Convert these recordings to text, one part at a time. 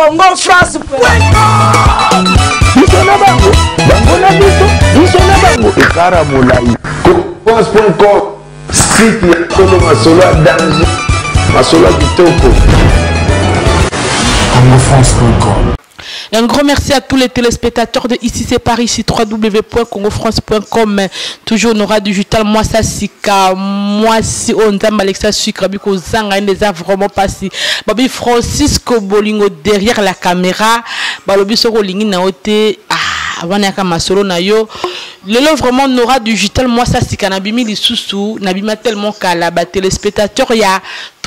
Congo France. Biso na bango, bango na biso, biso na bango, ekara molai. France.com, site ya solo masolo ya danger, masolo ya kitoko. CongoFrance.com. Un grand merci à tous les téléspectateurs de Ici c'est Paris, ici www.congofrance.com. Toujours Nora Digital, moi ça sika, moi si on nzamba Alexa sucre, biko zanga eza vraiment pasi. Babi Francisco Bolingo derrière la caméra, balobi soko lingi na ote, ah, wana yaka masolo na yo. Lelo vraiment Nora Digital, moi ça sika na bimi lisusu, na bima tellement kala ba téléspectateurs ya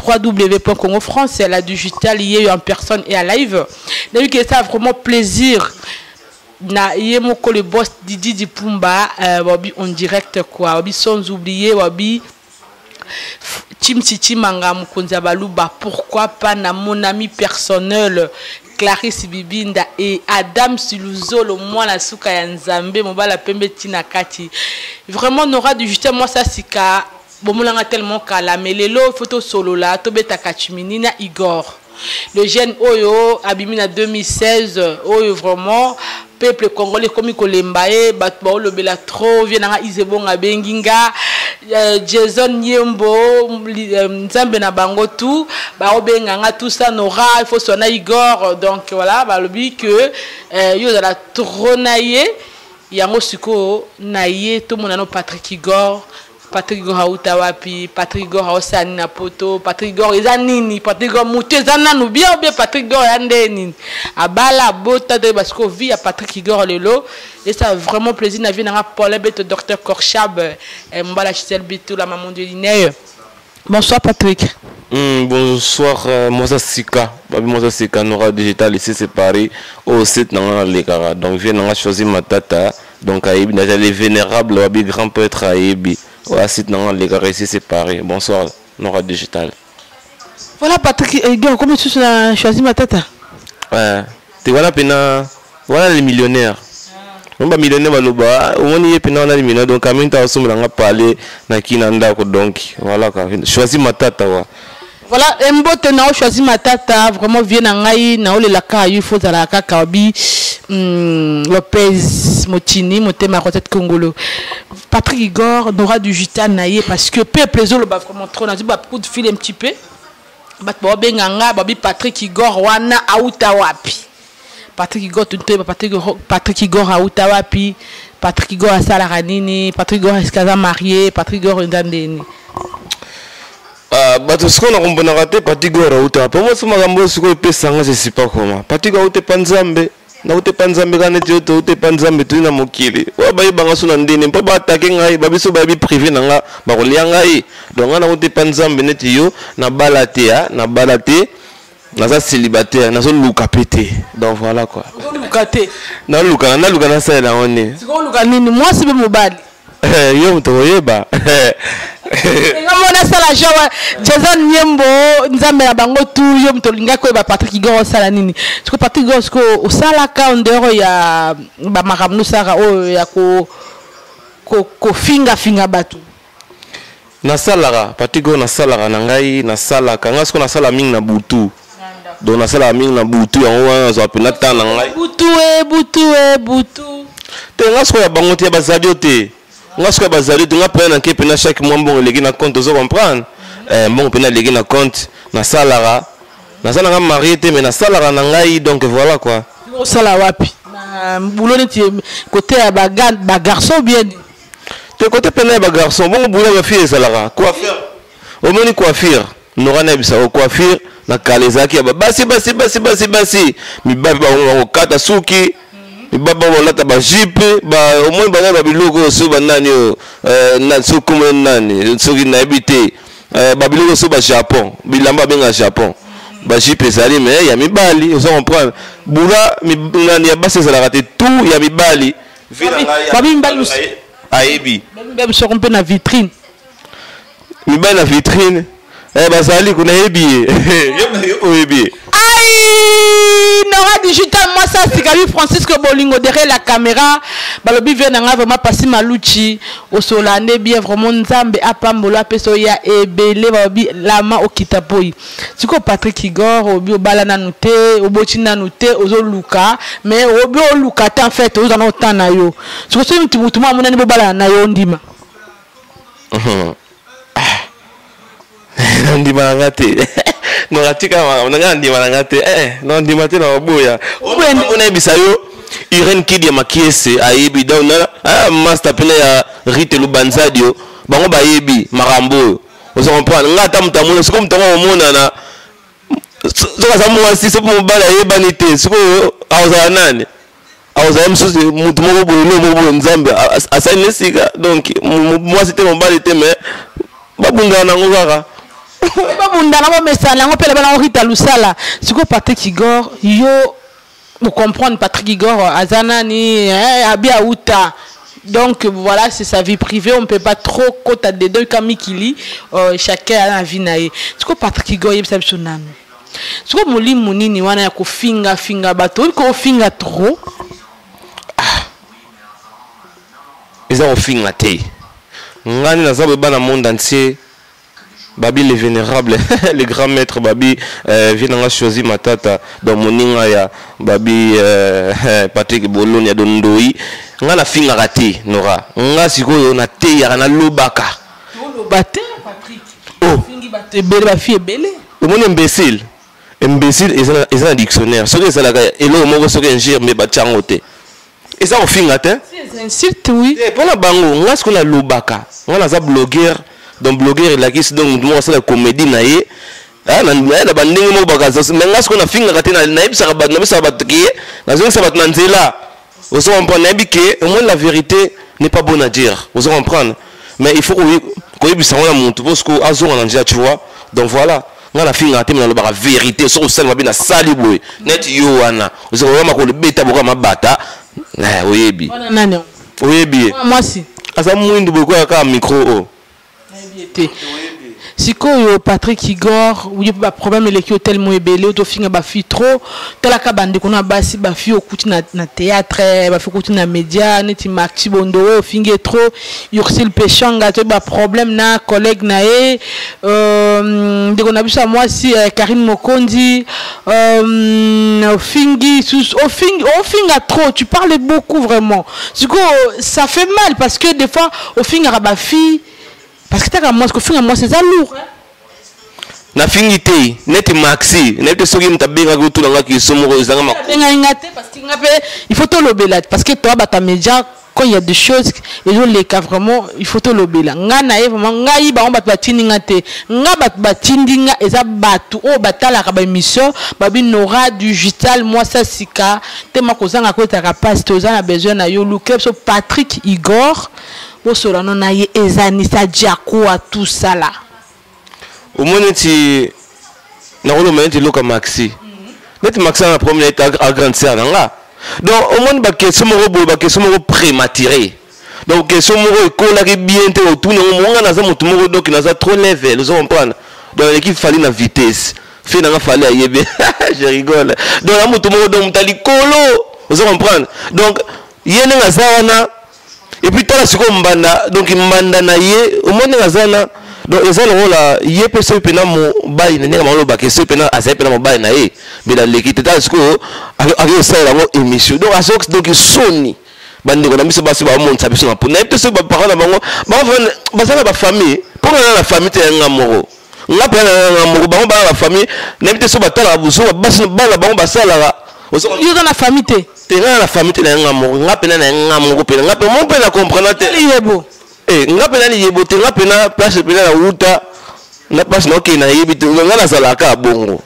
www.congofrance, la digital ye en personne et à live. Nayebi que ça vraiment plaisir na ye moko le boss Didi Dipumba euh, babi en direct quoi babi sans oublier babi Chimsi Chimanga mokonzi ya baluba pourquoi pas na mon ami personnel Clarisse Bibinda et Adam Siluzolo mwana suka ya Nzambe mobala pembe tina kati vraiment Nora du Justin moi ça sika bomonanga tellement kala mais lelo faut tosolola tobeta kachimini na Igor le jeune oyo abimi na 2016 oyo vraiment peuple congolais ekomi kolemba ye bato baolobela trop vie nanga isebonga abengi nga euh, jason yembo euh, nzambe na bango tout baobenga nga tout ça nora il faut sona igor donc voilà balobi que euh, yo ozala trop na ye yango sikoyo na ye tomona no patrick igor Patrick Gor auta wapi? Patrick Gor aosala nini na poto? Patrick Gor eza nini? Patrick Gor mutu eza nanu bien ou bien Patrick Gor ya nde nini? Abala abota toyeba sikoyo vie ya Patrick Gor lelo. Esa vraiment plaisir na vie nanga Paulin Beto Docteur Korchab eh, Mbala Gisèle Bitou la maman de Liney. Bonsoir Patrick. Bonsoir euh, Mosa Sika babi Mosa Sika Nora Digital ici c'est Paris au site nanga nalekaka donc vie nanga choisi matata donc ayebi naza le vénérable wabi grand prêtre ayebi oyo site nanga nalekaka ici c'est Paris bonsoir Nora Digital. Voilà Patrick eh, gars comme tu as choisi matata. Ouais te wana pena wana les millionnaires ah. ba millionnaire baloba omoni ye pena wana les millionnaire donc aminta asombela nga palais na kina ndako donc voilà quoi choisi matata wa. Voilà, mbote na choisi matata vraiment vie na ngai na olelaka yo il faut zala kaka bi Lopez Motini motema Rosette Kongolo Patrick Igor Nora du Juta na ye parce que peuple ezoloba vraiment trop na ba coup de fil un petit peu bato baobenga nga babi Patrick Igor wana auta wapi Patrick Igor tuntoyeba Patrick, Patrick Igor auta wapi Patrick Igor asalaka nini Patrick Igor est-ce aza marié Patrick Igor eza ndeni Ah, bato sikoyo nakomponaka te Patrick Igor auta wapi omosi makambo oyo sikoyo epesanga je sais pas comment Patrick auta epa Nzambe nauta epa Nzambe kaka neti yo touta epa Nzambe toyi na mokili oyo bayebanga so na ndeni mpo baatake ngai babiso bayebi privé na nga bakolia ngai donc ngai nauta epa Nzambe neti yo nabala te a nabala te naza célibataire nazoluka pe te donc voilà quoi oluka te naluka naluka nasalela yango nini sikoyo oluka nini mwasi mpe mobali yo moto okoyeba nga mona asala genre jason nyembo nzambe na bango tu yo moto olingaki koyeba patrick igor osala nini siko patrick igor siko osalaka en dehors ya bamakambo nosalaka oyo ya kofingafinga bato nasalaka Patrick oyo nasalaka na ngai nasalaka ngai siko nasala mingi na butu donc nasalaka mingi na butu yango wana nazwa mpena temps na ngai butu e butu e butu te ngai sikoyo ya bango te ya bazali yo te ngai sikoyo ya bazali yo te ngai mpena nake mpena chaque mois mbongo eleki na compte ozo comprendre eh, mbongo mpena eleki na compte nasalaka naza na ngai marie te mais nasalaka na ngai donc voilà quoi osala wapi na boulot neti côté ya bagarçon bien te côté mpena ya bagarçon bongo boulot ya bafille ezalaka coiffure omoni coiffure nora nayebisa o coiffure na kala ezalaki ya basi basi basi basi basi mibali bango bakokata suki mibali bango balata bajupe omoni banani babiloko oyo soki banani oyo soki komona nani soki nayebi te babiloko soki bajapon bilamba babenga japon bajupe ezali mais ya mibali oza comprendre bula nani ya basi ezalaka te tout ya mibali babi mibali ayebi mibali mpe na vitrine mibali na vitrine eh, bazali kuna yebi ye yo oyebi ye ai nora digital mwasi asika Babi Francisco Bolingo derrière la caméra. Balobi vie nanga vraiment pasi maluchi. Osola nde bien vraiment Nzambe apambola apeso ya ebele balobi lama okita poi. Siko Patrick Igor obi obala nanu te, oboti nanu te, ozoluka mais obi oluka te en fait oza na temps na yo. Siko soki mutu mutu mwa monani bobala na yo ndima. Ndima na nga te, nokatika makambo na nga, ndima na nga te, no ndima te na baboya. Nayebisa yo, Irene Kidia Makiese ayebi, donc na master pene ya Rite Lubanzadio, bango bayebi makambo oyo. Ozo comprendre nga, ata moto amona sikoyo, moto yango omonana soki aza mwasi, soki mobali ayebani te, sikoyo akozala nani? Akozala mosusu motu moko boye, eloko moko boye Nzambe asali na esika. Donc mwasi te, mobali te, mais babundana nango kaka. Babundana, bamesana yango mpe na bango. Rita Lusala, sikoyo Patrick Igor, yo comprendre Patrick Igor aza nani, abi auta. Donc voilà, c'est sa vie privée, on ne peut pas trop kota dedans kamikili, chacun a la vie na ye. Sikoyo Patrick Igor, yebisa biso nanu, sikoyo molimo nini wana ya kofinga finga bato? Oyebi kofinga trop. Eza kofinga te. Ngani naza boye, bana monde entier babi le vénérable, le grand maître babi, vie nanga Choisi Matata, donc moninga ya babi, Patrick Boloni ya Dondoi. Nga nafingaka te, Nora. Nga sikoyo nateyaka, nalobaka. Oloba te, Patrick. Ofingi bato ebele, bafi ebele. Omoni, imbécile, imbécile eza na dictionnaire. Soki ezalaka eloko moko, soki injure, me batyango te, eza kofinga te. Insulte, oui. Mpona bango, nga sikoyo nalobaka. Nga naza blogueur, donc blogueur elakisi donc motu moko asala comédie na ye na bandenge moko bakaza. Mais nga sikoyo nafingaka te, nayebisaka bato, nabisaka bato ke nazongisa bato na nzela. Ozo comprendre? Nayebi ke omoni, la vérité n'est pas bonne à dire, ozo comprendre, mais il faut koyebisa ngo na motu mpo sikoyo azonga na nzela, tu vois. Donc voilà, nga nafingaka te, me nalobaka vérité. Soki osali mabe, nasali boye neti yo wana, ozokoka makolo beta boka mabata, oyebi. Oyebi ye. Mwasi. Aza mwindu boye, koya kaka micro oyo. Te, sikoyo Patrick Igor, oye mpe baproblème eleki yo tellement ebele, oyo tofinga bafille trop. Talaka bandeko na basi, bafille okuti na théâtre, bafille okuti na média, neti Maxi Bondo oyo ofingi ye trop, Ursile Peshanga, toyebi baproblème na collègue na ye, ndeko na biso ya mwasi, Karine Mokondi, ofingi, ofingi, ofinga trop, tu parles beaucoup vraiment. Sikoyo ça fait mal parce que des fois ofingaka bafille, parce que taka mwasi, kofinga mwasi eza lourd. Nafingi te. Neti Maxi, nayebi te soki moto abengaki otuna nga question moko ezanga. Abengai nga te, parce que nga mpe il faut tolobela, parce que toa bato ya média. Quand il y a des choses ezoleka vraiment, il faut tolobela. Nga na ye vraiment, ngai bango bato batindi nga te. Nga bato batindi nga eza bato oyo batalaka baémission, babi Nora Digital mwasi sika te, ma kozanga koyetaka mpasi. Toza na besoin na yo, luke biso Patrick Igor, bosolano na ye, ezanisa diakoa tosala. Omoni, neti nakoloba neti eloka Maxi, neti Maxi na problème ete a grande sœur na nga. Donc omoni, baquestion moko boye, baquestion moko prématuré, donc question moko ekolaki bien te, otuni yango. Monga naza motu moko, donc naza trop level, ozo comprendre? Donc eleki Fally na vitesse fe nanga, Fally ayebi, je rigole. Donc na motu moko, donc moto ya likolo, ozo comprendre? Donc ye ndenge aza wana, et puis tala sikoyo mbanda, donc mbanda na ye, omoni ndenge aza wana. Donc eza lokola ye mpe soki mpena mobali na ndenge balobaka, soki mpena azali mpena mobali na ye, mais naleki te. Tala sikoyo, akoki kosalela yango émission. Donc azoki, donc soni, bandeko na biso basi bamonisa biso na po nayebi te soki baparent na bango, bango baza na bafamille, mpo nga na famille te, ya nga moko, nga mpe na nga moko, bango bana bafamille, nayebi te soki batalaka buso basi bana bango basalaka. Yo oza na famille te? Te, nga na famille te, na nga moko, nga mpena na nga moko mpena, nga mpe mo mpe na comprendre te. Liyebo. Nga mpe na liyebo te, nga mpe na place mpe na wuta na place na okende, nayebi te, nga nazalaka bongo.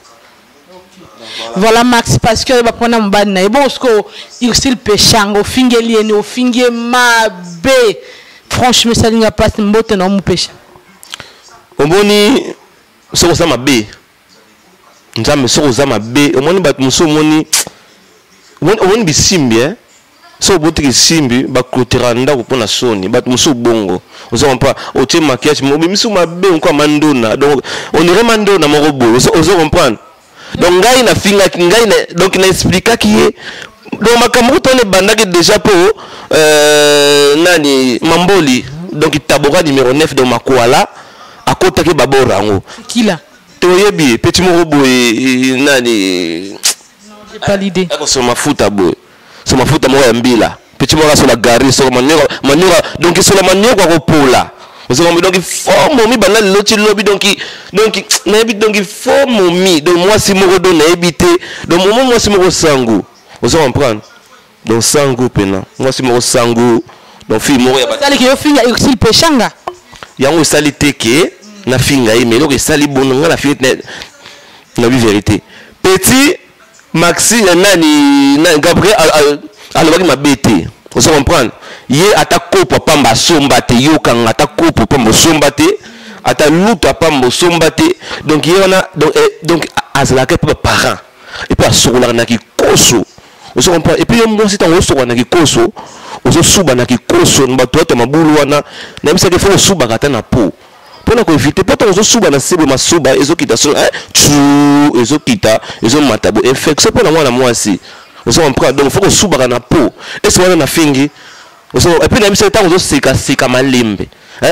Voilà, Max, parce que bapona mobali na ye bon. Sikoyo Ursile Peshanga, ofingeli ye ni, ofingi ye mabe, franchement esalinga mpasi. Mbote na omupesha. Omoni, soki oza mabe, Nzambe, soki oza mabe, omoni bato mosusu, omoni, omoni bisimbi, eh? Soki obotiki simbi, baklotera ndako mpo na soni. Bato mosusu bongo, oza comprendre? Otie maquillage, obimisi mabe nko mandona, donc on dirait mandona moko boye, ozo comprendre? Donc ngai nafingaki ngai, donc naexplikaki ye. Donc makambo kutu wana ebandaki déjà mpo nani, Mamboli, donc Tabora numéro 9, donc Makwala akotaki babord yango. Kila. Toyebi petit moko boye, nani? J'ai pas l'idée. Akosoma mafuta boye, so mafuta moko ya mbila, petit moko asola gari, soko manioka, manioka, donc sola manioka akopola. Ozokomba, donc fo momi banda lelo ti lobi. Donc nayebi, donc fo momi, donc mwasi moko, donc nayebi te, donc momo mwasi moko sangu, ozo comprendre? Donc sangu mpena mwasi moko sangu, donc fille moko ya Osaliki yo finga Ursule Peshanga. Yango esali te ke nafinga ye, mais eloko esali bono nga nafingi na bi vérité. Petit Maxi, nani, Gabriel alobaki mabe te, ozo comprendre? Ye ata kopo pamba asomba te, yokanga, ata kopo pamba osomba te, ata lutu apamba osomba te. Donc ye wana, donc azalaka mpe baparent et puis asokolaka na kikoso, ozo comprendre? Et puis yo mwasi, ntango osokola na kikoso, ozosuba na kikoso na bato bato ya mabulu wana, nayebisaki fo osubaka ata na po mpona koéviter, mpo ntango ozosuba na se boye, masuba ezokita so tu ezokita, ezomata boye, infection mpona mwana mwasi, ozo comprendre? Donc fo kosubaka na po ese wana nafingi. Et puis nayebisaki ntango ozosekaseka malembe,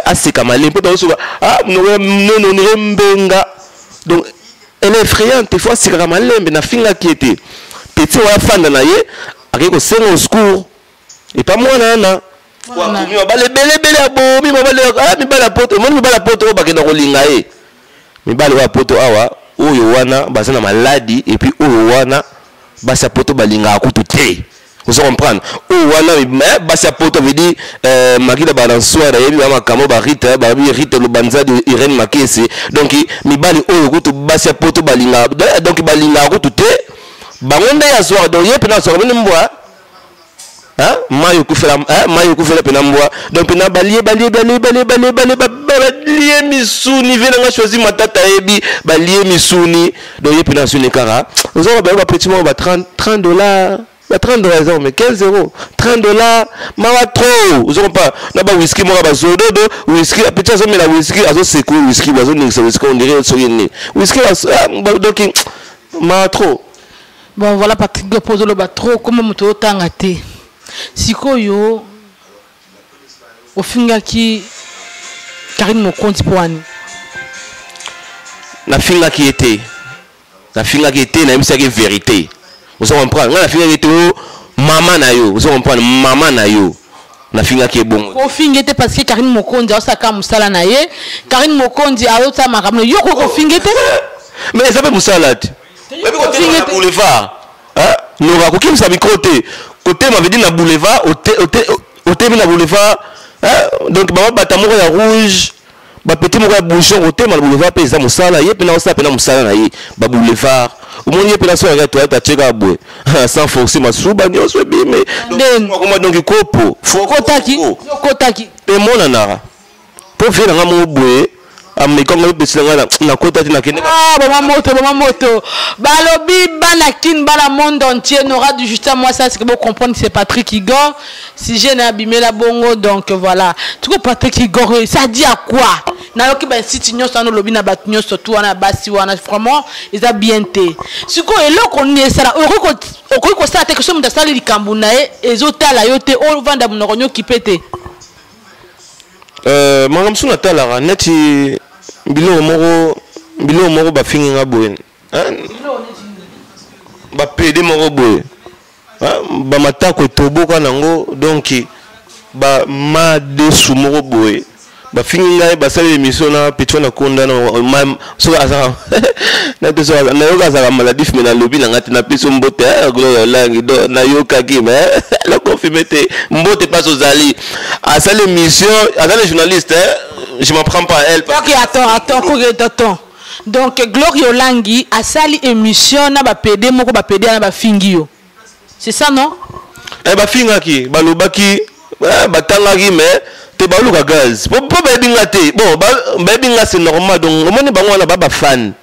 aseka malembe, mpo ntango ozosuba, ah nono, onire mbenga, donc elle est effrayante, il faut asekaka malembe. Nafingaki ye te. Petit oyo afanda na ye, akei kosenga au secours epa mwana wana. Akomi mabale ebelebele, abomi mabale, mibale ya poto. Omoni mibale ya poto oyo bakenda kolinga ye, mibale oyo ya poto awa, oyo wana baza na maladi, et puis oyo wana basi ya poto balingaka kutu te, ozo comprendre? Oyo wana basi ya poto veut dire Makila Balançoire, ayebi ba makambo, barite, babi Rite Lobanzadi, Irene Makese. Donc mibali oyo kutu basi ya poto balingaka, donc balingaka kutu te bango nde azwaka. Donc ye mpena azwaka bino mbwa, mai okufela, mai okufela mpena mbwa. Donc mpena balie, balie, balie, balie, balie, balie, balie misuni. Vie nanga Choisi Matata ayebi, balie misuni. Donc ye mpena asuni kaka, ozwaka bango bapetit moko ba 30 $, ba 30 $ eza mais 15 €, 30 $, mawa trop, ozokompa? Na ba whisky moko bazododo whisky, petit azomela whisky, azosekue whisky, azoningisa whisky, on dirait soki nini whisky. Donc mawa trop. Bon voilà, Patrick mpo ozoloba trop koma moto otanga te. Sikoyo ofingaki Karine Mokonzi mpo wani? Nafingaki ye te, nafingaki ye te, nayebisaki vérité, ozo comprendre? Ngai nafingaki ye te. O mama na yo, ozo comprendre? Mama na yo, nafingaki ye bongo. Ofingi te parce que Karine Mokonzi aosaka mosala na ye. Karine Mokonzi aosala makambo, yo koki ofingi te. Mais eza mpe mosala te. Oyebi na boulevard noka kokimisa micro te, kotema veut dire na boulevard otemi na boulevard, donc bamabata moko ya rouge, bapetit moko ya bouchon, kotema na boulevard mpe eza mosala. Ye mpena osala mpena mosala na ye baboulevard. Omoni ye mpena so yaka toilette, atieka boye sans forcer, masuba nyonso ebime akoma. Donc kopo okotaki, okotaki. Emonanaka mpo vie nanga moko boye, amekanga mepesi na ngai, nakota te, nakende. Ah, bama moto, bama moto, balobi bana Kin, bana monde entier, Nora du Justin moi ça c'est que vous comprendre, c'est Patrick Igor sujet na abimela bongo. Donc voilà, tuko Patrick Igor, ça dit à quoi? Nayoki basite nyonso wana, olobi na bato nyonso tu wana, basi wana vraiment eza bien te. Sikoyo eloko nini esala okoki kosala te? Soki moto asali likambo na ye, ezotala yo te, ovanda monoko nyoki mpe te. Makambo mosusu natalaka neti biloko moko, biloko moko bafingi nga boye, bapede moko boye, bamatako etoboka nango, donc bamadesu moko boye bafingi ngai, basali émission na petit na konda. Soki azaka, nayoka azalaka maladif, mais nalobi na ngai te. Napesi mbote, Gloire Olangi. Donc nayokaki, mais naconfirme te. Mbote mpasi ozali, asali émission, azali journaliste, je m'en prends pas à elle. Ok, attends, attends, attends. Donc Gloire Olangi asali émission na bapede moko, bapede na bafingi yo, c'est ça, non? Eh, bafingaki, balobaki, batangaki, mais te, baluka gaz po bayebi nga te. Bon, bayebi nga, c'est normal. Donc omoni bango wana ba bafan,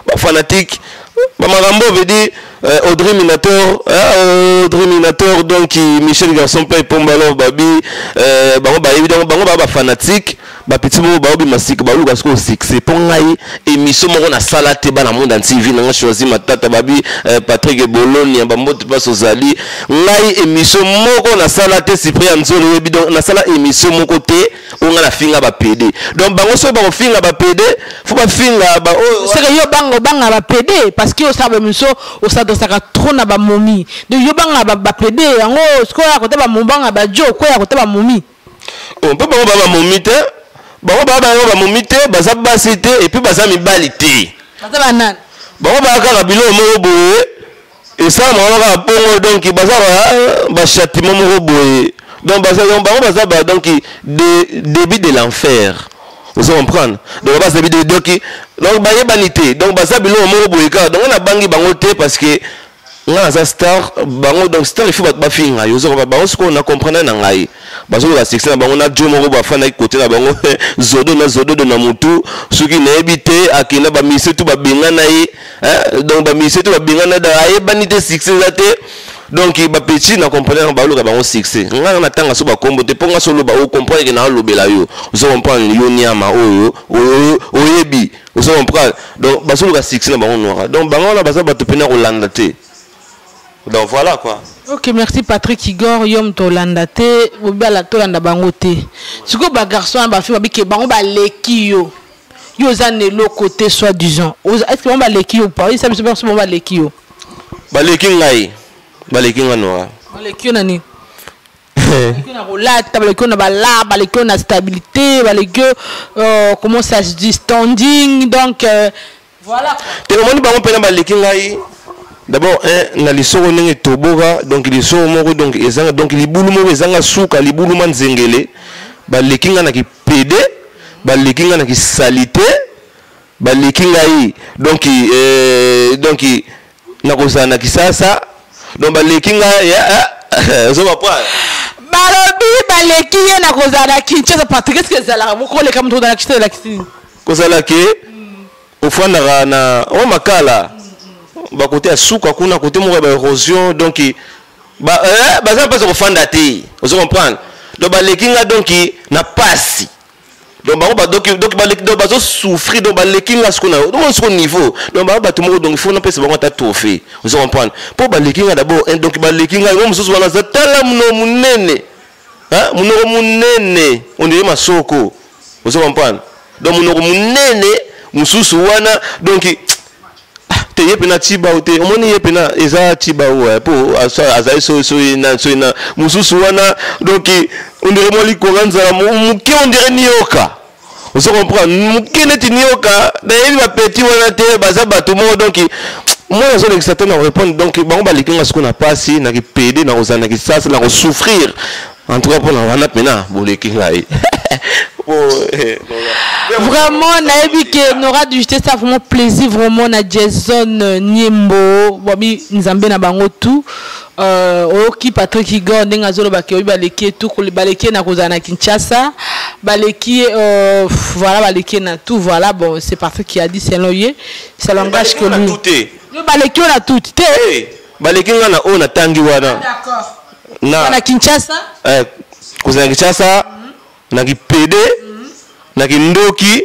bafanatique, bamakambo veut dire. Audrey Minator, Audrey Minator, donc Michel Garçon Pay Pombalo Babi, bango ba donc bango ba ba fanatique, ba petit moko ba obima sika ba luka siko succès po ngai émission moko na sala te bana monde entier vie nanga choisi matata babi Patrick Bologna ba mbote pas ozali ngai émission moko na sala te Cyprien Nzolo yebi donc na sala émission moko te oyo ngai nafinga ba PD donc bango soki bakofinga ba PD faut bafinga ba oyo. Seke yo banga obanga ba PD parce que osala ba émission osadresaka trop na ba momi, donc yo banga ba PD yango sikoyo ya kota ba mobanga ba jo ko ya kota ba momi. Oh, mpe bango ba ba momi te, bango ba bango ba momi te, baza basi te et puis baza mibali te. Baza ba nani? Bango ba kaka biloko moko boye esalamaka kaka bongo, donc baza ba châtiment moko boye, donc baza donc bango baza ba donc de début de l'enfer, ozo comprendre? Donc baza début de donc bayebani te, donc baza biloko moko boye kaka, donc nabangi bango te parce que nga naza star bango, donc star il faut bato bafinga yo, ozo comprendre? Bango sikoyo na comprendre na ngai bazoloba succès na bango na jo moko bafandaki kote na bango zodo na zododo na mutu, soki nayebi te akenda bamise tu babengana ye, hein? Donc bamise tu babengana ye, ayebani te succès eza te, donc bapeti na comprendre yango baluka bango succès. Nga na tanga so bakombo te mpo nga so oloba ocomprendre ke naolobela yo, ozo comprendre yo niama oyo oyebi, ozo comprendre? Donc bazoluka succès na bango noir, donc bango wana baza bato mpena kolanda te, donc voilà quoi. Ok, merci Patrick Igor. Yom tolanda te, obala tolanda bango te. Siko ba garçon ba fille babike bango ba leki yo. Yo oza na eloko te soi disant. Est-ce que bango ba leki yo pas? Isa biso bango ba leki yo. Ba leki ngai. Ba leki ngai noa. Ba leki yo na nini? Baleki yo na kolata, baleki yo na bala, baleki yo na stabilité, baleki yo comment ça se dit, standing, donc voilà. Te omoni bango mpena baleki ngai d'abord un na lisoko ndenge etoboka, donc lisoko moko donc ezanga, donc libulu moko ezanga suka, libulu ma nzengele, baleki ngai na kipede, baleki ngai na kisalite, baleki ngai donc donc nakozala na kisasa, donc baleki ngai ozo comprendre? Balobi baleki ye na kozala na Kinshasa. Patrick, est-ce que ezalaka bokoleka moto kozala na Kinshasa elakisi nini? Kozala ke ofandaka na o makala bakote ya suka kuna kote moko ya baérosion, donc baza mpasi kofanda te, ozo comprendre? Donc baleki nga donc na pasi, donc bango ba donc baleki, donc bazo souffrir, donc baleki nga siko na donc siko niveau, donc bango bato moko, donc il faut napesa bango ata trophée, ozo comprendre? Mpo baleki nga d'abord, hein, donc baleki nga ngo mosusu wana aza tala monoko monene, hein, monoko monene on dirait masoko, ozo comprendre? Donc monoko monene mosusu wana, donc te ye mpena tibao te, omoni ye mpena eza tibao mpo azali soyi na mosusu wana, donc on dirait mwa likonga nzala moke, on dirait nioka, ozo comprendre? Moke neti nioka, nayebi bapeti wana te, baza bato moko, donc mwana azolekisa te na korépondre, donc bango baleki nga sikoyo na pasi na kipede na kozala na kisasa na kosouffrir, en tout cas mpona wana mpena boleki ngai. Vraiment nayebi ke Nora du ça vraiment plaisir vraiment na Jason Niembo bobi nzambe na bango tout oyoki Patrick Igor ndenge azolobaki oyebi baleki ye tout, baleki ye na kozala na Kinshasa, baleki ye voilà, baleki ye na tout, voilà. Bon, c'est Patrick qui a dit, selon ye, ça langage que lui. Yo baleki yo na tout te. Baleki nga na oyo natangi wana. Na na Kinshasa, kozala na Kinshasa, na kipede, na kindoki,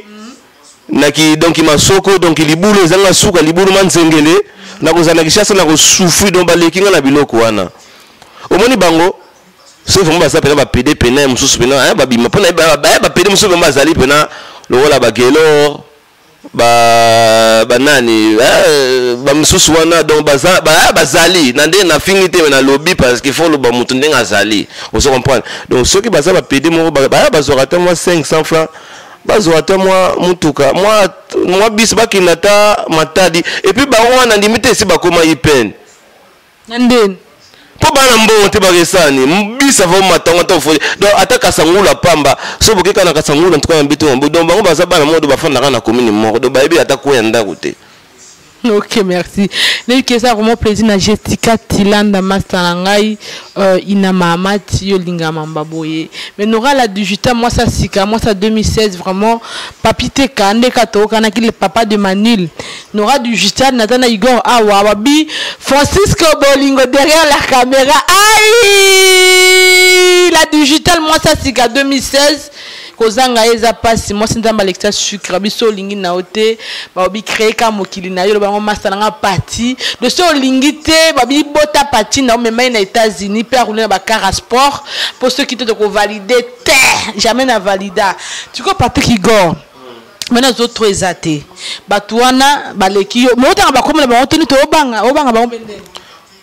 na ki donc masoko, donc libulu ezanga suka, libulu manzengele, na kozala na Kinshasa, na kosouffrir, donc baleki nga na biloko wana. Omoni bango soki vraiment baza mpena bapede pena mosusu pena babima mpona bapede mosusu vraiment bazali mpena lokola bagelor banani bamosusu wana, donc baza bazali na ndenge nafingi te, me nalobi parce que faut loba motu ndenge azali, ozo comprendre? Donc soki baza bapede moko baya bazwaka ata mwa 500 francs, bazwa ata mwa mutuka mwa bis bakende ata Matadi, et puis bango wana ndimi te esi bakoma ipene. Na ndeni? Mpo bana mbongo te, bakesani bisa vo matango ata ofoli, donc ata Kasangula pamba so bokeka na Kasangula ntuka na mbitu, donc bango baza bana moko, do bafandaka na commune moko, donc bayebi ata koya ndako te. Ok, merci. Nayoki eza vraiment plaisir na Jessica Tilanda master na ngai Ina Mahamat yo linga mamba boye. Mais Nora la digital moi ça sika moi ça 2016 vraiment papi teka ndeka tokanaki le papa de Manil. Nora digital natana Igor awa babi Francisco Bolingo derrière la caméra. Aïe! La digital moi ça sika 2016 kozanga ye eza pasi mwasi nzambe alekisa sucre biso olingi na yo te baobi créer ka mokili na yo loba yango masta na nga pati de so olingi te babi bota pati na yo mema ye na États-Unis pe aroule na ba car à sport po soki te toko valider te jamais na valida tiko Patrick Igor maintenant zo trop eza te bato wana baleki yo mais otanga bakomela bango toni to obanga obanga bango bende.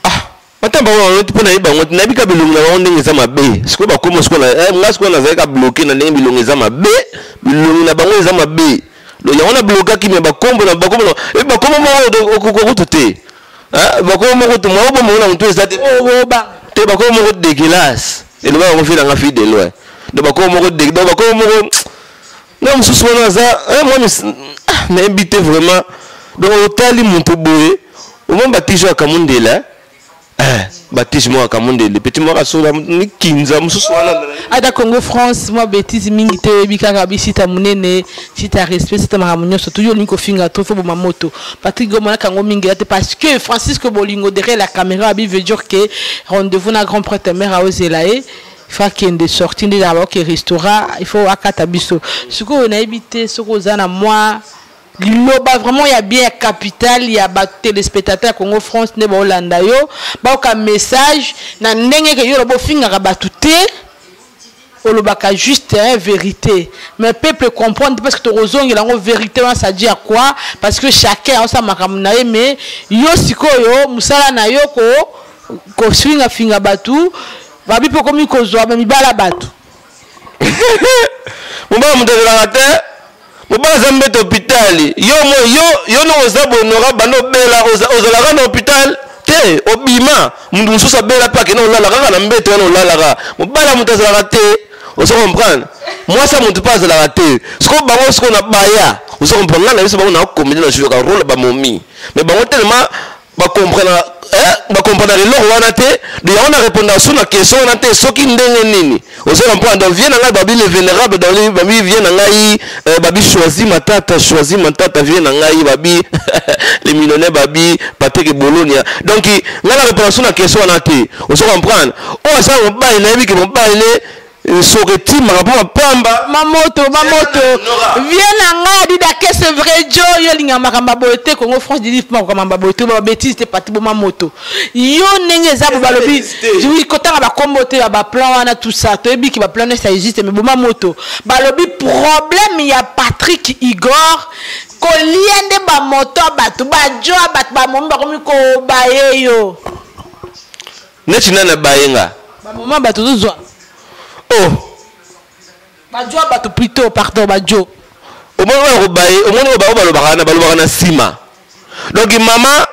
Ah Ata bango bango mpo nayebi bango te, nayebi kaka bilongi na bango ndenge eza mabe. Sikoyo bakoma sikoyo na eh, nga sikoyo nazali ka bloqué na ndenge bilongi eza mabe, bilongi na bango eza mabe. Donc yango na blokaki mais bakombo na bakombo na eh, bakombo moko okoka kutu te. Hein, bakombo moko te mwa bombo na mutu eza te. Oh, oh, te bakombo moko dégueulasse. Eloba yango fille na nga fille de loin. Donc bakombo moko dégueulasse, donc bakombo moko na mosusu wana aza eh, mwa ah, nayebi te vraiment. Donc otali moto boye omoni batige ya kamundele eh, batige moko ya kamundele petit moko asola mikinza mosusu wana. Ada Congo France mwa bêtise mingi te oyebi kaka bisita monene sita respect sita makambo nyonso toujours olingi kofinga trop fo boma moto Patrick Gomona kango mingi te parce que Francisco Bolingo derrière la caméra abi veut dire que rendez-vous na grand prêtre mère aozela ye il faut akende sorti nde ezalaka baoke restaurant il faut akata biso sikoyo nayebi te soki oza na mwa liloba vraiment ya bien ya capital ya ba téléspectateurs ya Congo France nde baolanda yo baoka message na ndenge ke yo loba ofingaka bato te olobaka juste hein, vérité mais peuple comprendre parce que tokozongela yango vérité wana ça dit à quoi parce que chacun aosala makambo na ye mais yo sikoyo mosala na yo ko kofingafinga bato babi mpe okomi kozwa mibala bato. Mobala moto azalaka te mobala aza mbeto hôpital yo mo yo yo ndenge oza bonora banda obela ozalaka na hôpital te obima moto mosusu abela mpe akende olala kaka na mbeto wana olalaka mobala moto azalaka te ozo comprendre mwasi ya moto mpe azalaka te sikoyo bango sikoyo na baya ozo comprendre ngai na biso bango na comédie na jouaka role bamomi mais bango tellement ba comprendre eh, ba comprendre eloko wana te donc yango na répondre sur na question wana te soki ndenge nini ozo comprendre donc vie na ngai babi le vénérable dans le babi vie na ngai euh, babi choisi matata choisi matata vie na ngai babi le millionnaire babi Patrick Bologna donc ngai na répondre sur na question wana te ozo comprendre oyo aza mobali nayebi ke mobali ne soki etimaka mpo mapamba. Mamoto mamoto vie na ngai adida que c'est vrai jo yo olinga makambo ya boye te Congo France didi makambo ya boye te ba bêtise te pati boma moto yo ndenge eza bo balobi oui kotanga ba kombo te ba plan wana tout ça toyebi ki ba plan ça existe mais boma moto balobi problème ya Patrick Igor kolia nde ba moto ya bato ba jo ya bato ba momi bakomi kobaye yo neti nani abaye nga bamoma bato ozozwa oh bajo bato plutôt pardon bajo omoni oyo akobaye omoni oyo bango balobaka wana balobaka na nsima donc mama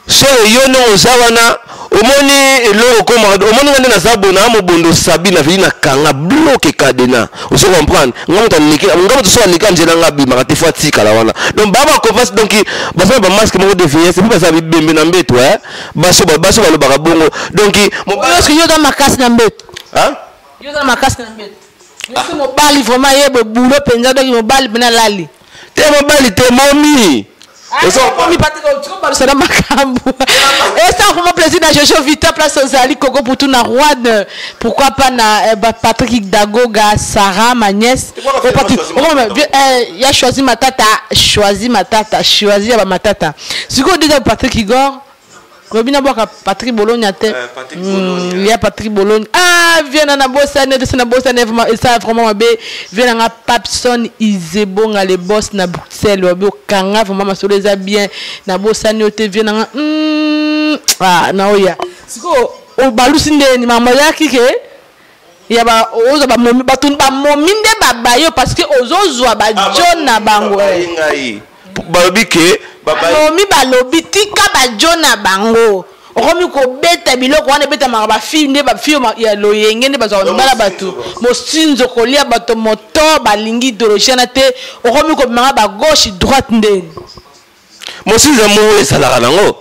solo yo ndenge oza wana omoni eloko okomaka omoni nga nde naza boye naa mobondo sabi na veli na kanga bloke cadena ozo comprendre nga moto aleki nga moto so aleka nzela nga abimaka te fo atikala wana donc ba bakopas donc baza na bamasque moko de vieillesse epuis baza bibembe na mbeto eh baso baso balobaka bongo donc mobali yo oza makasi na mbeto hein yo oza makasi na mbeto ah. mobali vraiment ye bobulo mpenza donc mobali mpena lali te mobali te momi obalusana makambo esa vraiment plaisir na Jojo Vita place ozali Coco Poutou na Rouen pourquoi pas na eh, Patrick Dagoga Sarah ma nièce ya choisi matata choisi matata choisi ya ba matata sikoyo deja Patrick Igor lobi nabwaka Patrick Bologna te eh, ya Patrick Bologna ah viens na nabosani te nabosani vraiment esa vraiment mabe viens na nga Papson Izebonga le boss na Bruxelles wabi okanga vraiment masolo eza bien nabosani yo te viens na nga ah na oya sikoyo obalusi ndeni makambo ezalaki ke ya ba ozwa bamomi bato bamomi nde babayo parce que ozozwa bajo ah, na bango ngai balobi ke bamomi balobi tika bajo na bango okomi kobeta biloko wana ebetamaka bafille nde bafille ya loyenge nde bazwaka mibala bato mosinzo kolia bato moto balingi idéologie wana te okomi kobimaka bagauche droite ndeni. Mosinzo moko ezalaka nango.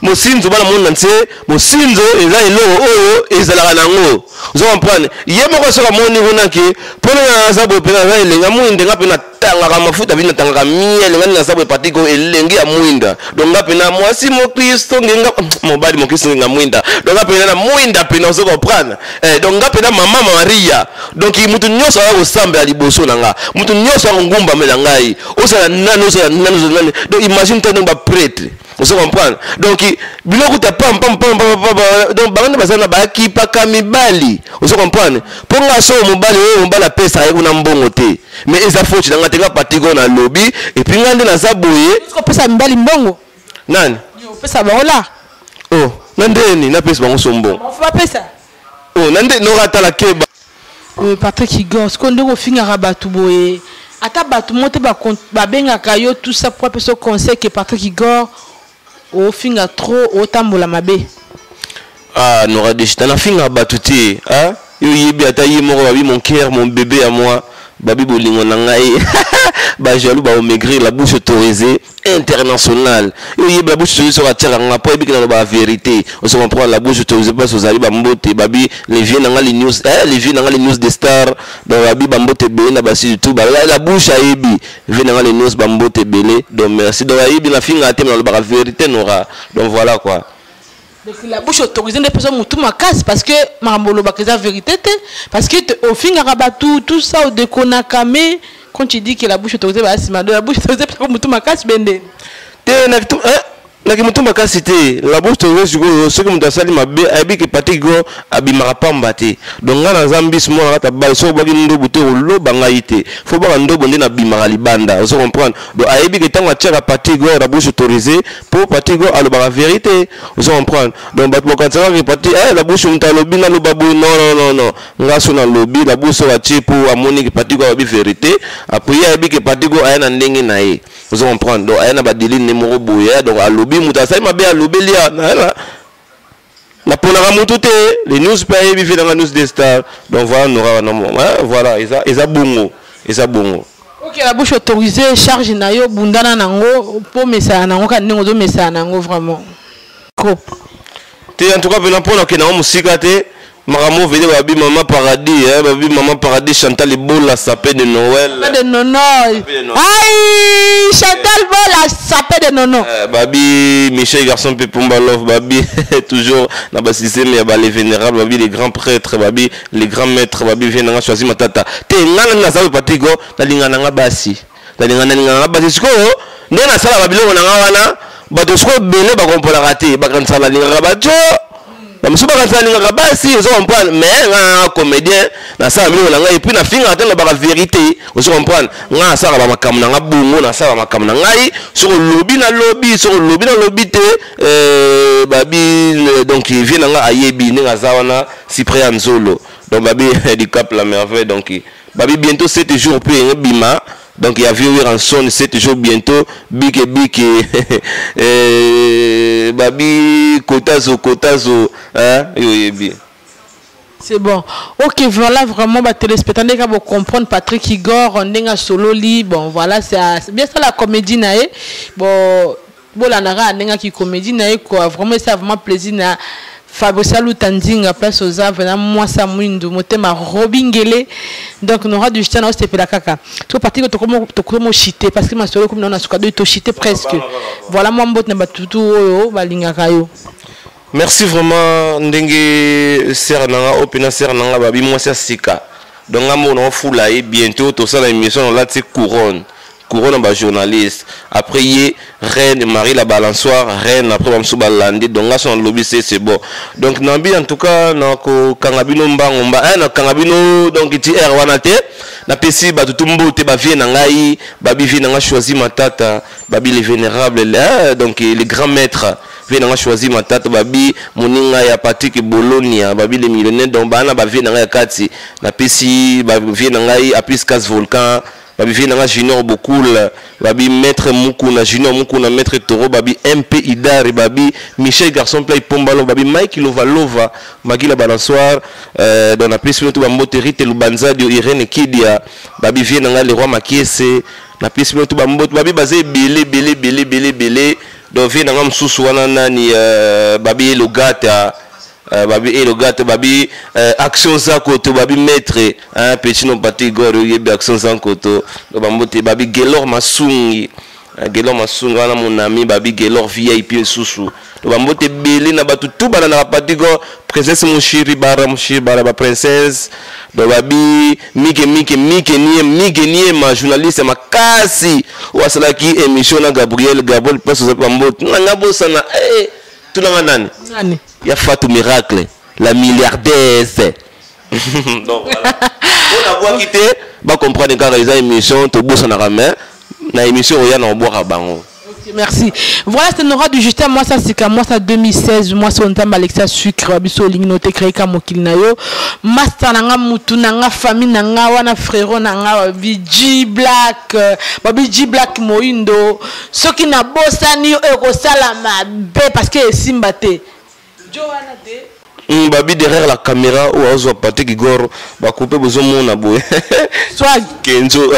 Mosinzo bana monde entier, mosinzo eza eloko oyo ezalaka nango. Ozo comprendre? Ye moko soki amoni kuna ke mpona nga naza boye mpe naza elengi ya mwinda, nga mpe natangaka mafuta bino natangaka miel, nga naza boye patiko elengi ya mwinda. Donc nga mpe na mwasi mokristo ngenga mobali mokristo ngenga mwinda. Donc nga mpe na mwinda mpe ozo comprendre? Donc nga mpe na mama Maria. Donc mutu nyonso aya kosambela liboso na nga, mutu nyonso akongumbamela ngai, ozala nani, ozala nani, ozala nani. Donc imagine toi donc ba prêtre. Ozo comprendre? Donc biloko ta pam pam pam pam pam, donc bango nde baza na bakipaka mibali. Ozo comprendre? Mpo nga so mobali oyo mobali apesaka ye kuna mbongo te, mais eza faute na nga te, nga patiko na lobi et puis nga nde naza boye. Opesa mibali mbongo? Nani? Opesa bango la? Oh, na ndeni napesa bango so mbongo. Bango bapesa? Oh, na nde noka tala keba. Patrick Igor, sikoyo ndenge ofingaka bato boye, ata bato moko te babengaka yo tout ça pour apesa conseil ke Patrick Igor ofinga trop, otambola mabe? Ah, Nora Deshita, nafinga bato te, ah? Yo yebi ata ye moko babi mon cœur, mon bébé à moi, babi bolingo na ngai. Ba jaloux ba maigrir, la bouche autorisée internationale. Yo yebi la bouche autorisée soki atiaka nga po yebi ke naloba la vérité. On se comprend, la bouche autorisée place ozali bambote babi les vieux na nga les news, les vieux na nga les news des stars. Donc babi bambote ebele na basi tout ba la bouche ayebi vieux na nga les news bambote ebele. Donc merci. Donc ayebi na finga te, naloba la vérité Nora. Donc voilà quoi. Donc la bouche autorisée nde pesa mutu makasi, parce que makambo olobaka eza vérité te, parce que ofingaka bato tout ça, odekonaka. Mais quand tu dis que la bouche autorisée baya nsima, la bouche autorisée pesa mutu makasi bende. Te, naki motu makasi te. La bouche autorisée sikoyo, soki moto asali mabe, ayebi ke Patrik go abimaka pamba te. Donc ngai naza mbisi mwana kata bale, soki obwaki ndobo te, oloba ngai te, fo bwaka ndobo nde nabimaka libanda. Ozo comprendre? Donc ayebi ke ntango atiaka Patrik go la bouche autorisée, mpo Patrik go alobaka vérité. Ozo comprendre? Donc bato bakanisaka ke Patrik, la bouche moto alobi naloba boye. Non, non, non, non, nga so nalobi la bouche oyo atie mpo amoni ke Patrik go alobi vérité. Après ye ayebi ke Patrik go aya na ndenge na ye. Ozo comprendre? Donc aya na badeli nde moko boye. Donc alobi moto asali mabe, alobeli ya naponaka motu te. Les news mpe ayebi vie nanga, news des stars. Donc voilà, Nora wana, voilà, eza bongo, eza bongo. Ok, la bouche autorisée, charge na yo, bundana nango mpo mesala nango kaka ndenge ozomesala nango vraiment trop. Te, en tout cas mpena mpona okende yango mosika te, makambo vede babi mama paradis, babi mama paradis Chantal Ebola, sapin de Noël. Sapin de nono. Aïe, Chantal Bola, sapin de nono. Babi Michel Garçon pe Pumba Love, babi toujours na basystème ya ba les vénérables, babi les grands prêtres, babi les grands maîtres, babi vie nanga choisi matata te. Nga na naza Patrick go, nalinga nanga basi, nalinga nanga basi. Sikoyo nde nasala babiloko nanga wana, bato sikoyo ebele bakompolaka te, bakanisaka nalingaka bato bamosusu, bakanisa nalingaka basi. Ozo comprendre? Mais nga nanga comédien, nasala biloko na ngai et puis nafingaka te, nalobaka vérité. Ozo comprendre? Nga nasalaka bamakambo na nga bongo, nasala bamakambo na ngai. Soki olobi nalobi, soki olobi nalobi te. Babi donc vie na nga ayebi ndenge aza wana, cyprès ya nzolo. Donc babi du Cap la merveille. Donc babi bientôt 7 jours mpe ebima. Donc il y a vieux Ranson 7 jours bientôt, bike bike, babi kotazo kotazo, hein, yo yebi. C'est bon. Ok, voilà vraiment, bah, téléspectateurs, vous comprendre Patrick Igor, ndenga sololi. Bon, voilà, c'est bien ça la comédie na ye. Bon, bolandaka ndenge ki comédie na ye quoi. Vraiment, ça vraiment plaisir na Fabrice Aluta Ndinga, place aux arbres na mwasa mwindu motema Robingele. Donc Nora du Justin osepela kaka. To parti to komo to komo chiter parce que ma solo comme na suka to chiter presque. Voilà, moi mbote na batutu oyo balingaka yo. Merci vraiment ndenge sœur nanga oyo mpena sœur nanga babi mwasi ya sika. Donc nga moko naofula ye bientôt, tosala émission, nolati couronne, couronne ya bajournaliste. Après ye reine Marie la balançoire reine, après bamosusu balandi. Donc nga so nalobi se c'est bon. Donc nambi en tout cas nakokanga bino mbango mba, nakokanga bino. Donc ti aire wana te, napesi bato tu mbote, bavie na ngai, babi vie na nga choisi matata, babi les vénérables, donc les grands maîtres, vie nanga choisi matata, babi moninga ya Patrick Bolonia, babi les millionnaires. Donc bana bavie na ngai ya kati, napesi bavie na ngai Apis Cas Volcan, babi vie nanga Junior Bokul. Babi Maître Mukuna, Junior Mukuna, Maître Toro, babi MP Idari, babi Michel Garçon Play Pombalo, babi Mike Lova Lova, Magila Balançoire, dans la piste tout bambote Rite Lubanzadio, Irène Kidia, babi Vie Nanga le roi Makiese, na piste tout bambote, babi basé belé belé belé belé belé, donc Vie Nanga Msusu wana nani babi Elogata. Babi Elogata, babi Action Zakoto, babi Maître, hein, petit non pati gore yebi Action Zakoto, bambote babi Gelor Masungi, Gelor Masungi wana mon ami, babi Gelor VIP susu. Bambote belé na batu tout bana na pati gore, princesse Mushiri bara Mushiri bara ba princesse, do babi Mike Mike Mike nie Mike nie ma journaliste makasi wasalaki émission na Gabriel Gabriel passe bambote nga bosana eh tout na nani nani ya Fatou Miracle, la milliardaire. Donc voilà. On a voix quitté, va comprendre quand ils ont émission, tout beau ça na na émission oya na boire bango. Ok, merci. Voilà, c'est Nora du Justin, moi ça c'est moi ça 2016, moi c'est Ontamba Alexa Sucre, biso lingi noté créé ka mokili na yo. Master nanga mutu nanga famille nanga wana frérot nanga babi G Black, babi G Black Moindo. Soki na bosani yo ekosala mabe parce que esimba te. Joanna de Babi derrière la caméra ou azwa Patrick Igor ba couper besoin mona boye. Swag Kenzo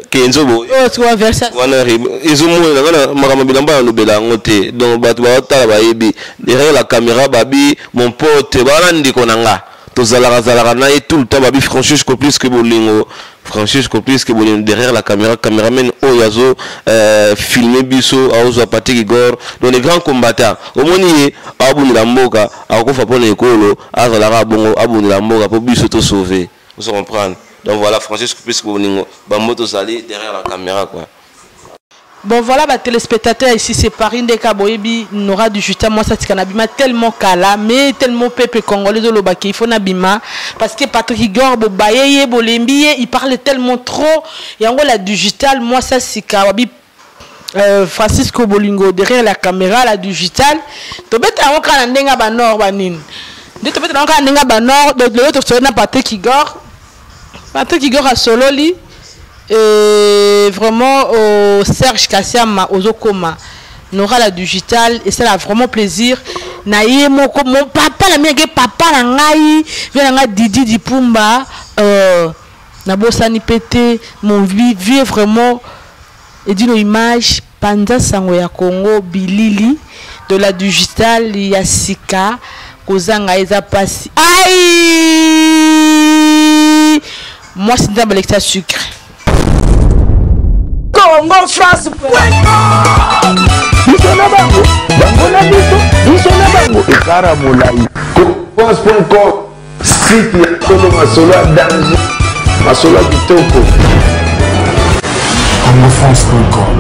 Kenzo boye. Oh tu vas vers ça. Wana ezo mona ngana makambo bilamba lobela ngote. Donc bato ba tala ba yebi derrière la caméra babi mon pote bana ndiko nanga. Tozalaka zalaka na ye tout le temps babi Francisco plus que bolingo. Francisco plus que bolingo derrière la caméra, caméraman oyo azo filmer biso azwa Patrick Igor. Donc les grands combattants. Omoni ye abundela mboka, akofa pona ekolo, azalaka bongo abundela mboka po biso to sauver. Vous comprenez? Donc voilà Francisco plus que bolingo, ba moto zali derrière la caméra quoi. Bon voilà ba téléspectateurs ici c'est Paris ndeka boyebi Nora du Justin moi ça tika nabima tellement kala mais tellement peuple congolais de lobaki il faut nabima parce que Patrick Igor bo bayeye bolembi il parle tellement trop yango la digital moi ça sika wabi Francisco Bolingo derrière la caméra la digital to beta yango kana ndenga ba nord ba nini nde to beta yango kana ndenga ba nord donc le to na Patrick Igor Patrick Igor a sololi. Et vraiment au Serge Kassiama Ozokoma Nora la digital et ça a vraiment plaisir na ye moko mon papa la mienge papa na ngai vient nga Didi Dipumba na bosani pété mon vie vraiment et dit nos images panza sango ya Congo bilili de la digital ya sika kozanga eza pasi ai moi c'est un Alexa sucre. Congo France. Biso na bango, bango na biso, biso na bango. Ekara molai. Congo.com, site ya solo masolo ya danger, masolo ya kitoko. Congo France.com.